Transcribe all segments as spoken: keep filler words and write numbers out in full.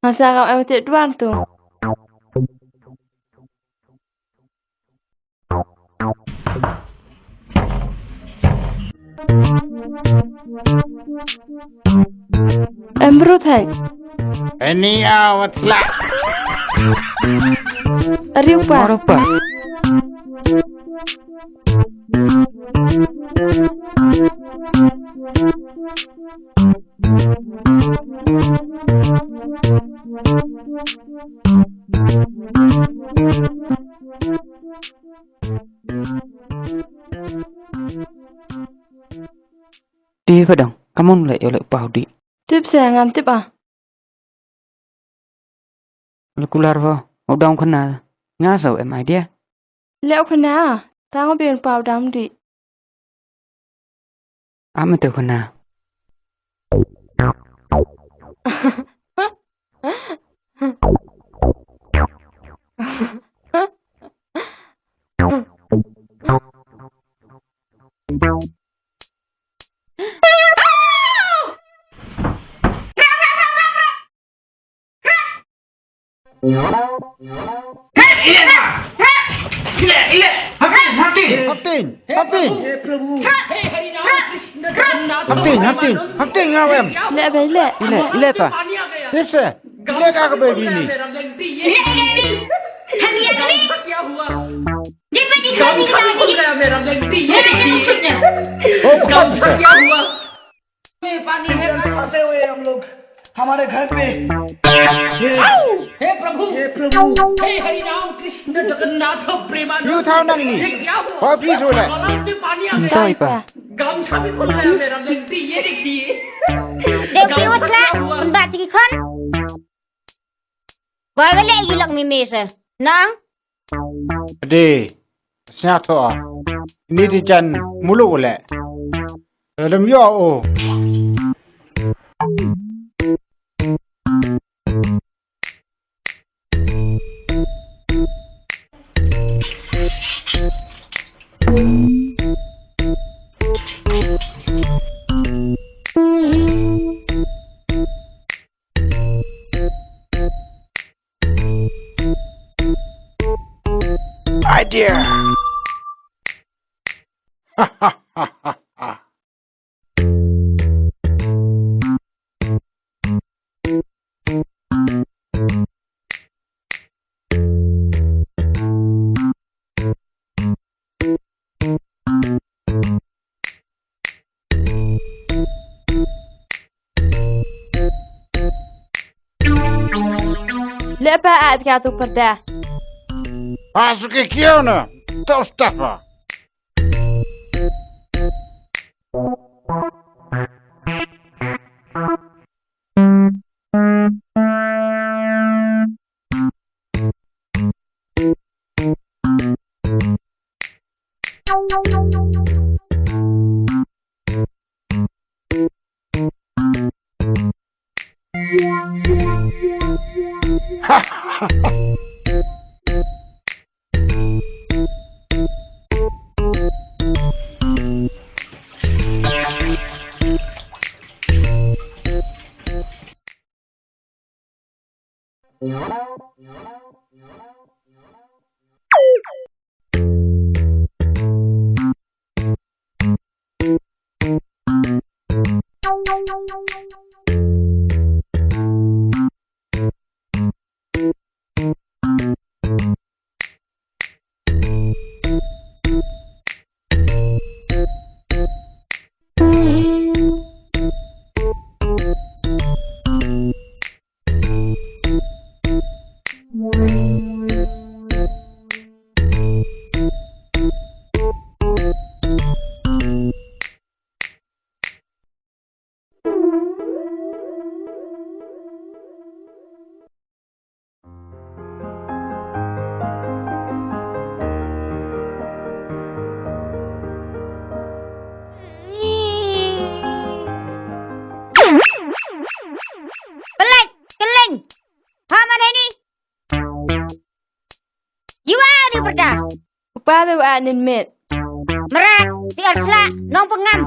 Asa kam em te duan tu. Em bru thai. Eni awat la. Ari upa. Ari upa. Te ba dang, ka mon leh ïa u leh u pa u dih. Tip se ngam tip ah. Leh kular ba, u dang khana, nga sa em idea. Leh u khana, tang u biang pa u dang dih. Am te khana. Hapting, hapting, hapting. हे प्रभु, हे हरि राम कृष्ण जगन्नाथ, हपटिंग, हपटिंग, हपटिंग, nga em. Leh ba leh. Ile, ile ta. Tip se. Ile ka ka baby ni. गमछा क्या हुआ? गमछा भी खुल गया मेरा, ये देखिए। Oh, गमछा क्या हुआ? में पानी है। फंसे हुए हम लोग हमारे घर पे। हे, हे प्रभु, हे प्रभु, हे हरि राम कृष्ण जगन्नाथ प्रेमानंद। Yu thau nang ni. ये क्या हुआ? Hoi phi shu leh. गमछा भी खुल गया मेरा, ये देखिए। Dei phi wat la, un ba tiki khon. Ba ba leh yi lak mi me se. Nang. Dei. Sñiawthooh. Ini di jan muluk u leh. Lem ïoh u. Idea. Leh pa a bia tu pyrda. A suki kiau na. Tau stapa. Pelai, keleng. Paman ini. Jiwa di perda. Upa be wa nin mit. Merat, ti ar sla, nong pengam.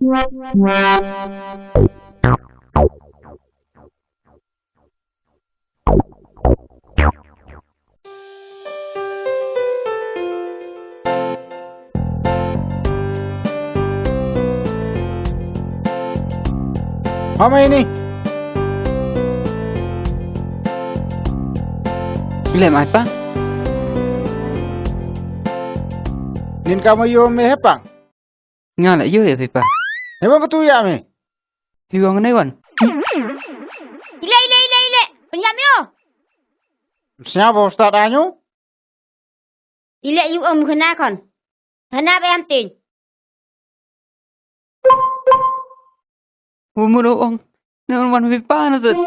Hama ini. Lem ai pa. Nin ka ma yo me hepang. Nga la ïoh ïa phi pa. Hei, wan katu ïa me. Phi wan ne wan. Ile, ile, ile, ile. Pynïap me ïoh. Sñiaw ba stad añu. Ile ïu ong khana khon. Khana ba yam tin. Hu mu ro ong. Ne wan wan phi pa na tut.